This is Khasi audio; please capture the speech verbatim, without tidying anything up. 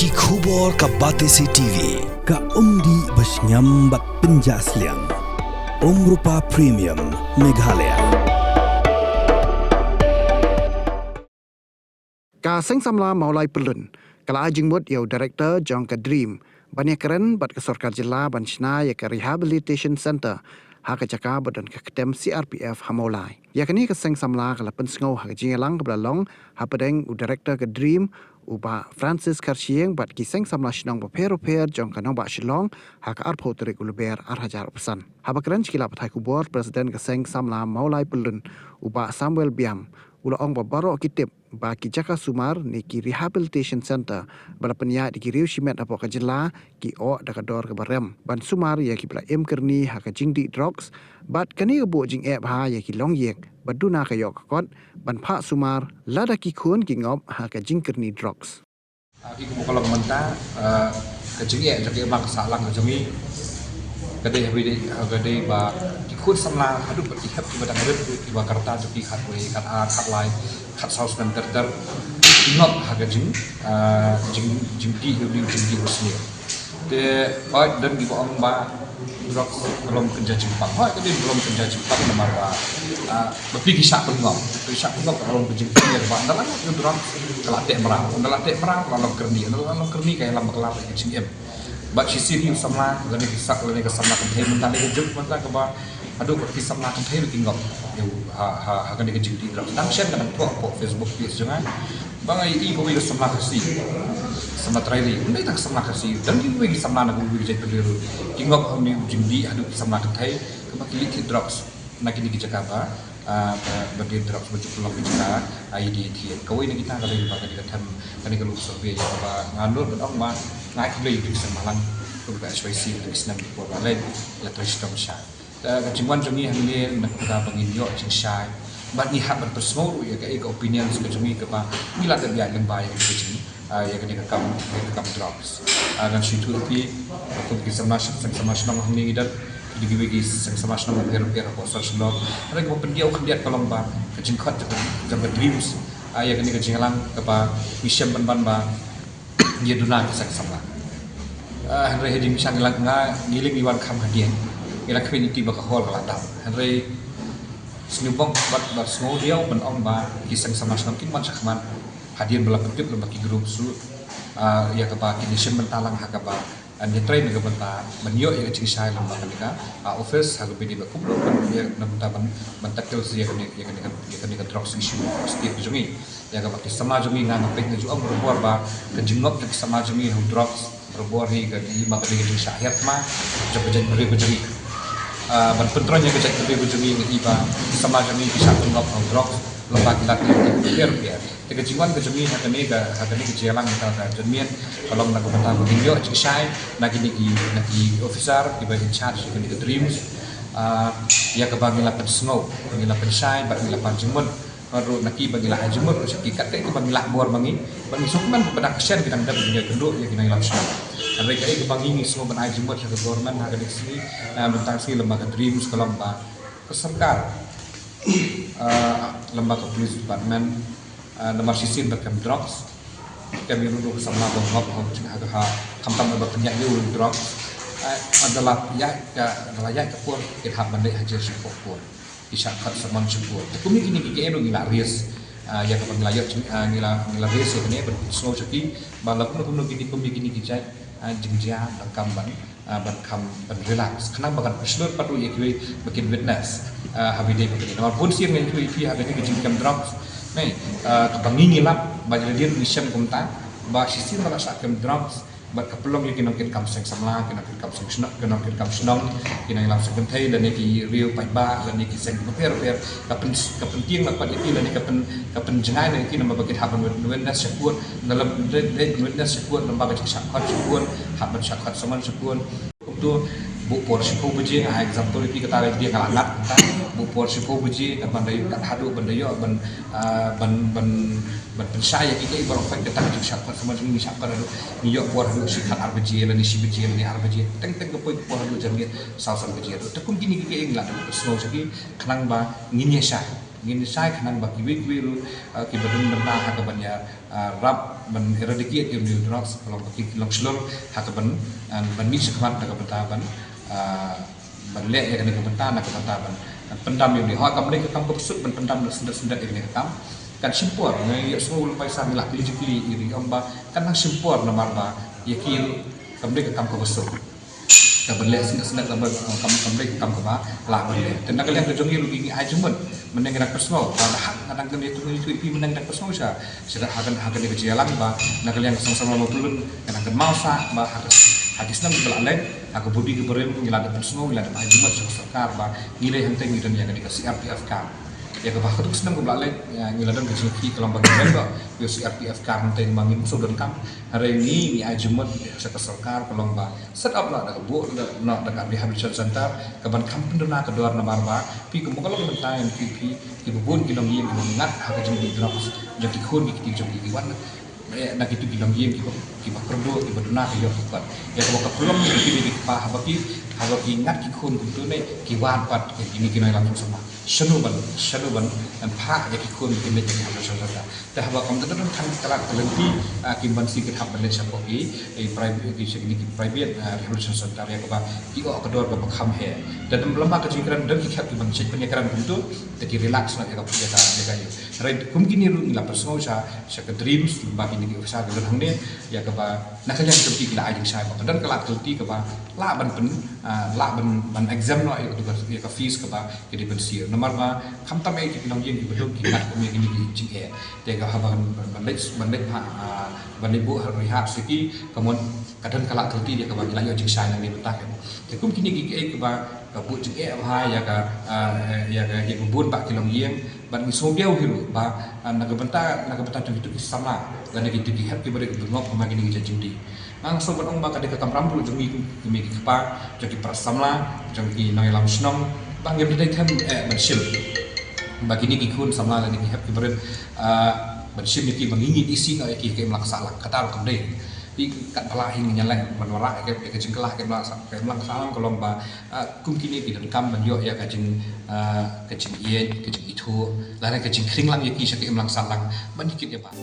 Ki khubor ka Batesi T V, ka umdih ba shngiam bad pynjah sliang. Umrupa Premium, Meghalaya. Ka Seng Samla Mawlai Pyllun ka la ai jingmut ïa u Director jong ka DREAM ban ïakren bad ka sorkar jylla ban shna ïa ka Rehabilitation Centre ha ka jaka ba don ka kyntem C R P F ha Mawlai. Ïa kane ka Seng Samla ka la pynsngew ha ka jingïalang kaba la long hapdeng u Director ka DREAM, u Bah Francis Kharshiing, bad ki Seng Samla Shnong bapher bapher jong ka nongbah Shillong ha ka arphew tarik u Lber ar hajar arphew san. Haba kren sha ki lad pathai khubor, President ka Seng Samla Mawlai Pyllun, u Bah Samuel Biam, u la ong ba baroh ki tip ba ki jaka sumar ne ki Rehabilitation Centre ba la pynïaid da ki riew shimet hapoh ka jylla ki oh da ka dor kaba rem ban sumar ïa kiba la im kyrni ha ka jingdih drugs, bad kane ka buh jingeh bha ïa ki longïing ba duna ka ïoh ka kot ban phah sumar lada ki khun ki ngop ha ka jingkyrni drugs. Ah, ki kumba ka long mynta, ah, ka jingeh jong ki, ma ka sahlang ka jong ngi ka dei, ha ka dei, ha ka dei ba ki khun samla haduh ba ki hep, kiba dang rit, kiba ka rta jong ki khatwei, khatar, khatlai, khatsaw snem ter ter, ki ngop ha ka jing, ah, jing, jingdih, jingdih, jingdih u sniew. Te hooid, don kiba ong ba drugs ka long kynja jingpang. Hooid, ka dei ka long kynja jingpang namar ba, ah, ba phi ki shah pynngop. Phi ki shah pynngop ka long ka jingpang ïa kaba ynda la ngop ïa u drugs ka la teh mraw. Ynda la teh mraw ka la long kyrni. Ynda la long kyrni ka ïalam bakla bad ka jingim. Bad shisien hi u samla lane ki sa-, lane ka samla kynthei mynta lane ka juk mynta kaba haduh ba ki samla kynthei ruh ki ngop ïa u ha, ha, ha kane ka jingdih drugs. Dang shen ka dang thoh hapoh Facebook page jong nga. Ba nga ïohi kawei ka samla Khasi, samla Traili, ym dei tang samla Khasi, dang kiwei ki samla na kiwei ki jait pyrthei ruh ki ngop ha une u jingdih haduh ki samla kynthei kaba ki leit thied drugs na kine ki jaka ba, ah, ba, ba die drugs ba ju pynlong ki jaka, ah, ïa die ïa thied. Kawei na kita ka dei ba kane ka them, kane ka luk survey ïa kaba nga nud ban ong ba nga ai khublei ïa u Dickson Malang, u H Y C, u Dickson, u Paul Raleigh, ïa ka trei shitom sha. Eh, ka jingwan jong ngi hangne na ka bynta ba ngin ïoh jingshai bad ngi hap ban pynsngew ruh ïa kaei ka opinions ka jong ngi kaba ngi la dep ïaid lyngba ïa ka jing, ah, ïa kane ka kam, ïa ka kam drugs. Ah, ngan shu ïathuh ïa phi, kum ki samla sh-, seng samla shnong hangne ngi don da kiwei ki seng samla shnong bapher bapher hapoh sor Shillong. Hynrei kaba pyndiaw khyndiat ka long ba ka jingkhot jong ka, jong ka DREAMS, ah, ïa kane ka jingïalang kaba ngi shem ban ban ba ïa duna ki seng samla. Ah, hynrei hadien sha ngi la, nga, ngi leit ngi wan kham hadien, ngi la khmih ïa ki ba ka hall ka la dap. Hynrei sngewbok bad, bad sngewdiaw ban ong ba ki seng samla shnong kim wan shakhmat hadien ba la pyntip lyngba ki group suh, ah, ïa kaba kin ïashem bynta lang ha kaba, ah, ïatrei na ka bynta ban ïoh ïa ka jingshai lyngba kane ka, ah, office ha kaba ïadei bad kumno ban ïa na ka bynta ban, ban tackle ïa kane, ïa kane ka, ïa kane ka drugs issue ha state jong ngi. Ïa kaba ki samla jong ngi, nga nga peit nga ju ong barabor ba ka jingngop jong ki samla jong ngi ha u drugs barabor hi ka dei, ma ka dei ka jingshah hiar thma jong ka jaitbynriew ka jong ngi. Ah, ban pyntrei ïa ka jaitbynriew ka jong ngi, nga i ba ki samla jong ngi ki shah pynngop ha u drugs lyngba ki lad ki bapher bapher. Te ka jingwan ka jong ngi ha kane ka, ha kane ka jingïalang ka, ka janmiet ka long na ka bynta ba ngin ïoh jingshai na kine ki, na ki officer kiba in charge kine ki DREAMS. Ah, ïa kaba ngi la pynsngew, ngi la pynshai bad ngi la pan jingmut. Ruh na ki ba ngi la ai jingmut ruh sha ki, katta kaba ngi la bor ma ngi, ba ngi sngewkmen ba da ka shen ki dang dep ngi ïakynduh ïa ki nongïalam shnong. Hynrei kaei kaba ngi, ngi sngew ban ai jingmut sha ka government ha kane ka sngi, ah, mynta ka sngi lyngba ka DREAMS ka long ba ka sorkar, ah, lyngba ka police department, ah, namar shisien ba kem drugs, kem ïa ruh ka samla ba ngop ha, ha, ha, khamtam ba pynïaid ïa u drugs, ah, da la ïaid ka, da la ïaid ka por kin hap ban leit ha jel shiphew por. Ki shah khot summon shiphew por. Te kum ïa kine ki, ki ruh ngi la raise, ah, ïa kaba ngi la ïoh jing, ah, ngi la, ngi la raise ïa kane ban pynsngew sha ki ba la kumno kumno kine, kum ïa kine ki jait, ah, jingjia donkam ban, ah, ban kham ban relax. Khnang ba kan pynshlur pat ruh ïa kiwei ba kin witness, ah, ha ba ïadei bad kane. Namar bun sien nga ïathuh ïa phi ha kane ka jingkem drugs. Ne, ah, kaba ngi ngi lap ba ïa lade ruh ngi shem kumta ba shisien ba la shah kem drugs, bad ka pynlong ïa ki nongkitkam seng samla, ki nongkitkam seng shnong, ki nongkitkam shnong, ki nongïalam seng kynthei, lane ki riew paidbah, lane ki seng bapher bapher, ka pyn, ka pyntieng la pat ïa ki, lane ka pyn, ka pynjngai la ïa ki, namar ba kin hap ban wit, witness sha court, na lem, dei, dei witness sha court, lem bad ka jingshah khot sha court, hap ban shah khot summon sha court. Kumto, buh por shiphew baje, nga ai example ïa phi, kata la dei nga la ngat, kata, buh por shiphew baje, kat ban da, kat haduh ban da ïoh, ban, ah, ban, ban, ban pynshai ïa kiei kiei baroh, peit kata ka jingshah khot summon jong ngi, shah khot haduh, ngi ïoh por haduh shi khatar baje lane shi baje lane ar baje. Teng teng ka poi ka por haduh janmiet saw san baje haduh. Te kum kine kiei kiei ngi la dep pynsngew sha ki khnang ba ngin ïa shai. Ngin ïa shai khnang ba kiwei kiwei ruh, ah, kiba don bynta ha kaban ïa, ah, rap ban eradicate ïa une u drugs, ka long ba ki long shlur ha ka ban, ah, ban mih shakhmat na ka bynta ban, ah, ban leh ïa kane ka bynta na ka bynta ban, ban pyndam ïa une. Hooid, kam dei ka kam kaba suk ban pyndam da syndet syndet ïa kane ka kam. Kan shim por, nga ïohsngew lympat sa ngi la kylli jingkylli ïa ri ong ba kan nang shim por namar ba ïa ki kam dei ka kam kaba suk. Ka ban leh syndet syndet, ka ban, eh, kam, kam dei ka kam kaba lah ban leh. Te na ka liang ka jong ngi ruh ngi ai jingmut mynne ngi dang pynsngew ba da hak nga dang kynmaw ïa tu ngi tu ïa phi mynne ngi dang pynsngew sha sha ha kane ha kane ka jingïalang ba na ka liang ka Seng Samla Mawpyllun ka dang kynmaw sah ba ha ka, ha ki snem kiba la leit, ha ka bud kiba rim ngi la dep pynsngew, ngi la dep ai jingmut sha ka sorkar ba ngi leit hangtei ngi don ïa kane ka C R P F camp. Ïa kaba ha kato ka snem kaba la leit, ïa, ngi la don ka jingkit ka long ba ngi leit ba ïa C R P F camp hangtei ba ngim sngewdonkam. Hynrei ngi, ngi ai jingmut sha ka sorkar ka long ba set up noh da ka buh, da, noh da ka rehabilitation center, ka ban kham pynduna ka dor namar ba phi kum ka long mynta ïa phi, phi, kiba bun ki nongïing kiba ngat ha ka jingdih drugs jong ki khun ki kti jong ki, ki wan, eh, na kitu ki nongïing kiba, kiba kyrduh, kiba duna ka ïoh ka kot. Ïa kaba ka pynlong ïa ki kmie ki kpa haba ki, haba ki ngat ki khun kumtu ne ki wan pat ïa kine ki nongïalam sngewsama. Shano ban, shano ban, ban phah ïa ki khun ki leit ïa ki rehabilitation center. Te haba kam da don khan ka lad ka lynti, ah, ki ban shu ki hap ban leit shapoh ki, eh, private, ki sha kine ki private, ah, rehabilitation center ïa kaba ki ïoh ka dor kaba kham heh. Te lem lem bad ka jingkren don ki khep ki ban check pynïakren kumtu, te ki relax noh ïa ka, ïa ka, ïa ka ïoh. Hynrei kum kine ruh ngi la pynsngew sha, sha ka DREAMS, ba kine ki officer ki don hangne, ïa kaba na ka liang ka lynti ki la ai jingshai ba ka don ka lad ka lynti kaba lah ban pyn, ah, lah ban, ban exempt noh ïa ka, ïa ka fees kaba ki dei ban siew. Namar ba khamtam eh ki nongïing kiba duk ki ngat kum ïa kine ki jingeh. Te ka haba ban, ban leit, ban leit ha, ah, ban leit buh ha rehab sha ki, ka mon ka don ka lad ka lynti ïa kaba ngi la ïoh jingshai nangne mynta ka. Te kum kine ki, eh, kaba ka buh jingeh bha ïa ka, ah, ïa ka, ïa ka bun bah ki longïing, bad ngi sngewdiaw hi ruh ba, ah, na ka bynta, na ka bynta jong kitu ki samla lane kitu ki hep kiba dei ki bynrap ha kine ki jait jingdih. Nga sngewbha ban ong ba ka dei ka kamram ruh jong ngi kum ki kmie ki kpa, jong ki para samla, jong ki nongïalam shnong, ba ngim dei them, eh, ban shim ba kine ki khun samla lane ki hep kiba rit, ah, ban shim ïa ki ba ngi ngin isih noh ïa ki ha ka imlang ka sahlang, kata ruh kam dei. Te katba lah hi ngin ïaleh ban wanrah ïa ka, ïa ka jingkylla ha ka imlang ka sah, ka imlang ka sahlang ka long ba, ah, kum kine ki donkam ban ïoh ïa ka jing, ah, ka jingïeit, ka jingithuh lane ka jingkhring lang ïa ki sha ka imlang sahlang ban ïa kit ïa ba.